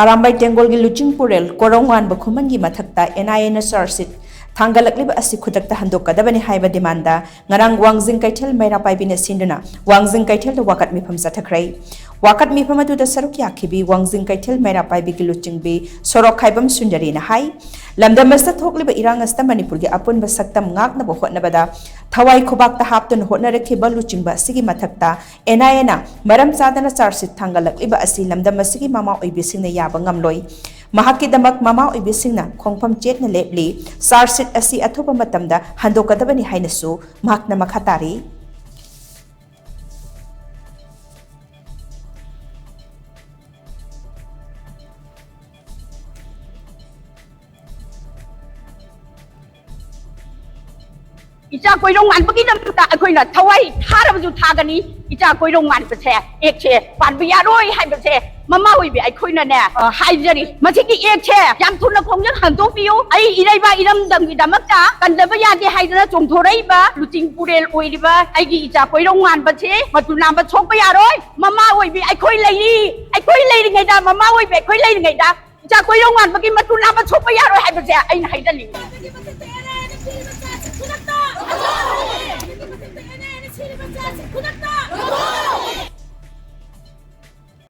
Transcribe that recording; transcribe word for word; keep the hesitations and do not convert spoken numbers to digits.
ꯑꯔꯥꯝꯕꯥꯏ ꯇꯦꯡꯒꯣꯜꯒꯤ ꯂꯨꯆꯤꯡ ꯄꯨꯔꯦꯜ ꯀꯣꯔꯧꯉꯥꯟꯕ ꯈꯨꯃꯟꯒꯤ ꯃꯊꯛꯇ ꯑꯦꯟ ꯑꯥꯏ ꯑꯦꯅ ꯆꯥꯔꯖ ꯁꯤꯠ ꯊꯥꯡꯒꯠꯂꯛꯂꯤꯕ ꯑꯁꯤ ꯈꯨꯗꯛꯇ ꯍꯟꯗꯣꯛꯀꯗꯕꯅꯤ ꯍꯥꯏꯕ ꯗꯤꯃꯥꯟꯗ ꯉꯔꯥꯡ ꯋꯥꯡꯖꯤꯡ ꯀꯩꯊꯦꯜ ꯃꯩꯔꯥ ꯄꯥꯏꯕꯤꯅ ꯁꯤꯟꯗꯨꯅ ꯋꯥꯡꯖꯤꯡ ꯀꯩꯊꯦꯜꯗ ꯋꯥꯀꯠ ꯃꯤꯐꯝ ꯆꯠꯊꯈ꯭ꯔꯦ꯫ ꯋꯥꯀꯠ ꯃꯤꯐꯝ ꯑꯗꯨꯗ ꯁꯔꯨꯛ ꯌꯥꯈꯤꯕꯤ ꯋꯥꯡꯖꯤꯡ ꯀꯩꯊꯦꯜ ꯃꯩꯔꯥ ꯄꯥꯏꯕꯤꯒꯤ ꯂꯨꯆꯤꯡꯕꯤ ꯁꯣꯔꯣꯛꯈꯥꯏꯕꯝ ꯁꯨꯟꯗꯔꯤꯅ ꯍꯥꯏ, ꯂꯝꯗꯝ ꯑꯁꯤꯗ ꯊꯣꯛꯂꯤꯕ ꯏꯔꯥꯡ ꯑꯁꯤꯗ ꯃꯅꯤꯄꯨꯔꯒꯤ ꯑꯄꯨꯟꯕ ꯁꯛꯇꯝ ꯉꯥꯛꯅꯕ ꯍꯣꯠꯅꯕꯗ ꯊꯋꯥꯏ ꯈꯨꯕꯥꯛꯇ ꯍꯥꯞꯇꯨꯅ ꯍꯣꯠꯅꯔꯛꯈꯤꯕ ꯂꯨꯆꯤꯡꯕ ꯑꯁꯤꯒꯤ ꯃꯊꯛꯇ ꯑꯦꯟ ꯑꯥꯏ ꯑꯦꯅ ꯃꯔꯝ ꯆꯥꯗꯅ ꯆꯥꯔꯖ ꯁꯤꯠ ꯊꯥꯡꯒꯠꯂꯛꯂꯤꯕ ꯑꯁꯤ ꯂꯝꯗꯝ ꯑꯁꯤꯒꯤ ꯃꯃꯥ ꯑꯣꯏꯕꯤꯁꯤꯡꯅ ꯌꯥꯕ ꯉꯝꯂꯣꯏ꯫ ꯃꯍꯥꯛꯀꯤꯗꯃꯛ ꯃꯃꯥ ꯑꯣꯏꯕꯤꯁꯤꯡꯅ ꯈꯣꯡꯐꯝ ꯆꯦꯠꯅ ꯂꯦꯞꯂꯤ꯫ ꯆꯥꯔꯖ ꯁꯤꯠ ꯑꯁꯤ ꯑꯊꯨꯕ ꯃꯇꯝꯗ ꯍꯟꯗꯣꯛꯀꯗꯕꯅꯤ ꯍꯥꯏꯅꯁꯨ ꯃꯍꯥꯛꯅ ꯃꯈꯥ ꯇꯥꯔꯤ꯫ ꯏꯆꯥ ꯀꯣꯏꯔꯧ ꯉꯥꯟꯕꯒꯤꯗꯃꯛꯇ ꯑꯩꯈꯣꯏꯅ ꯊꯋꯥꯏ ꯊꯥꯔꯕꯁꯨ ꯊꯥꯒꯅꯤ꯫ ꯏꯆꯥ ꯀꯣꯏꯔꯧ ꯉꯥꯟꯕꯁꯦ ꯑꯦꯛꯁꯦ ꯄꯥꯟꯕ ꯌꯥꯔꯣꯏ ꯍꯥꯏꯕꯁꯦ ꯃꯃꯥ ꯑꯣꯏꯕꯤ ꯑꯩꯈꯣꯏꯅꯅꯦ, ꯑ, ꯍꯥꯏꯖꯔꯤ꯫ ꯃꯁꯤꯒꯤ ꯑꯦꯛꯁꯦ ꯌꯥꯝ ꯊꯨꯅ ꯈꯣꯡꯖꯪ ꯍꯟꯗꯣꯛꯄꯤꯌꯨ꯫ ꯑꯩ ꯏꯔꯩꯕꯥꯛ ꯏꯔꯝꯗꯝꯒꯤꯗꯃꯛꯇ ꯀꯟꯗꯕ ꯌꯥꯗꯦ ꯍꯥꯏꯗꯅ ꯆꯣꯡꯊꯣꯔꯛꯏꯕ ꯂꯨꯆꯤꯡ ꯄꯨꯔꯦꯜ ꯑꯣꯏꯔꯤꯕ ꯑꯩꯒꯤ ꯏꯆꯥ ꯀꯣꯏꯔꯧ ꯉꯥꯟꯕꯁꯦ ꯃꯇꯨ ꯅꯥꯝꯕ ꯁꯣꯛꯄ ꯌꯥꯔꯣꯏ꯫ ꯃꯃꯥ ꯑꯣꯏꯕꯤ ꯑꯩꯈꯣꯏ ꯂꯩꯔꯤ꯫ ꯑꯩꯈꯣꯏ ꯂꯩꯔꯤꯉꯩꯗ, ꯃꯃꯥ ꯑꯣꯏꯕꯤ ꯑꯩꯈꯣꯏ ꯂꯩꯔꯤꯉꯩꯗ ꯏꯆꯥ ꯀꯣꯏꯔꯧ ꯉꯥꯟꯕꯒꯤ ꯃꯇꯨ ꯅꯥꯝꯕ ꯁꯣꯛꯄ ꯌꯥꯔꯣꯏ ꯍꯥꯏꯕꯁꯦ ꯑꯩꯅ ꯍꯥꯏꯖꯅꯤꯡꯉꯤ꯫